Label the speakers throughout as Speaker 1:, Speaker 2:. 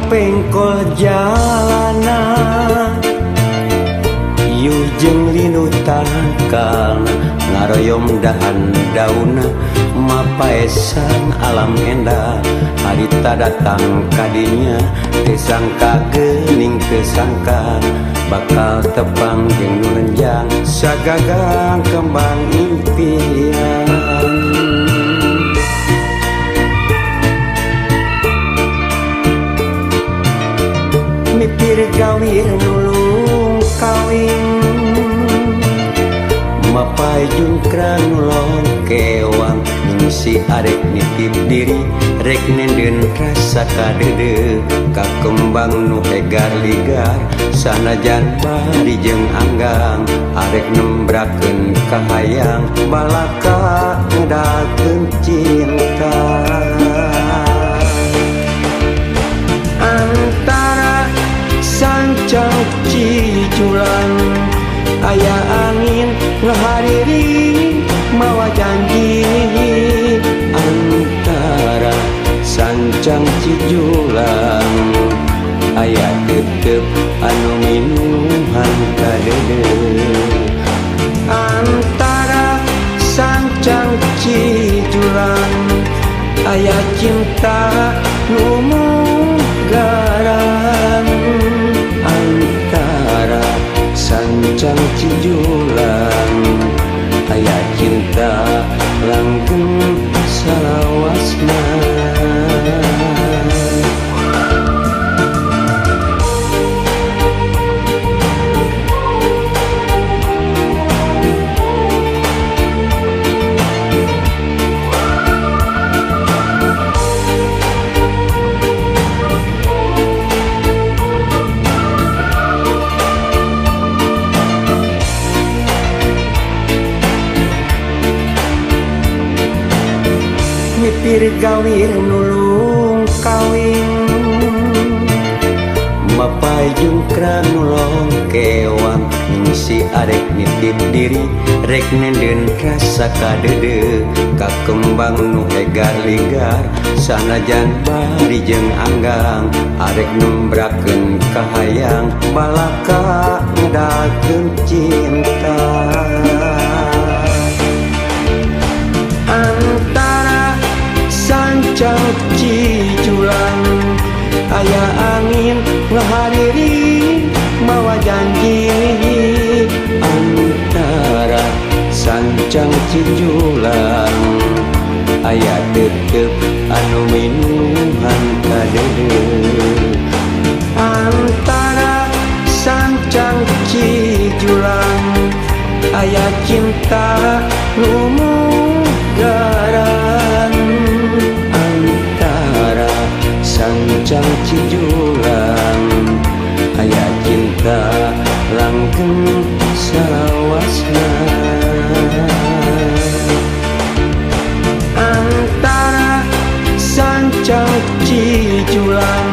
Speaker 1: Kapengkol jalana yuh jeung linu tangkal ngaroyom dahan dauna mapaesan alam endah harita datang kadinya teu sangka geuning teu sangka bakal tepang jeung nu lenjang sagagang kembang impian. Mipir gawir nulung kawin mapai jungkrang nulong kewang si arek nitip diri rek nendeun rasa kadeudeuk ka kembang nu hegar ligar sanajan bari jeung anggang arek nembrakeun kahayang balaka ngedakeun cinta. Antara sancang ciculang aya angin ngahariri mawa janji antara sancang cijulang aya tetep anu minuhan kadeudeuh antara sancang cijulang aya cinta nu munggaran antara sancang cijulang aya cinta langgeng salawasna. Mipir gawir nulung kawin mapai jungkrang nulong kewang si arek nitip diri rek nendeun rasa kadeudeuh ka kembang nu hegar ligar sanajan bari jeung anggang arek nembrakeun kahayang balaka ngedakeun cinta. Antara sancang ciculang aya angin ngahariri mawa janji antara sancang cijulang aya tetep anu minuhan kadeudeuh antara sancang cijulang aya cinta nu munggaran antara sancang cijulang aya cinta langgeng salawasna. Antara sancang cijulang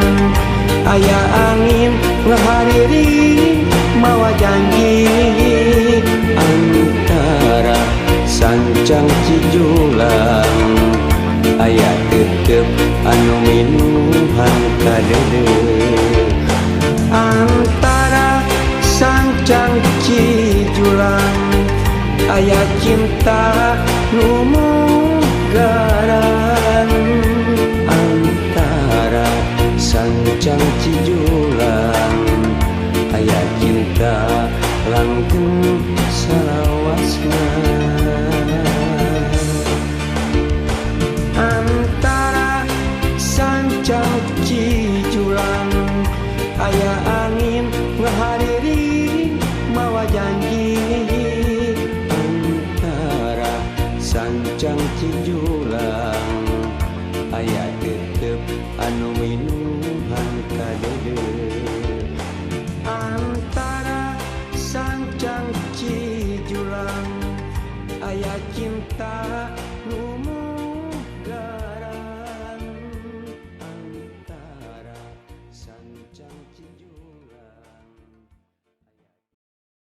Speaker 1: aya angin ngahariri mawa janji antara sancang cijulang aya tetep anu minuhan kadeudeuh antara sancang cijulang aya cinta nu munggaran antara sancang cijulang aya cinta langgeng salawasna. Antara sancang cijulang aya angin ngahariri mawa janji antara sancang cijulang.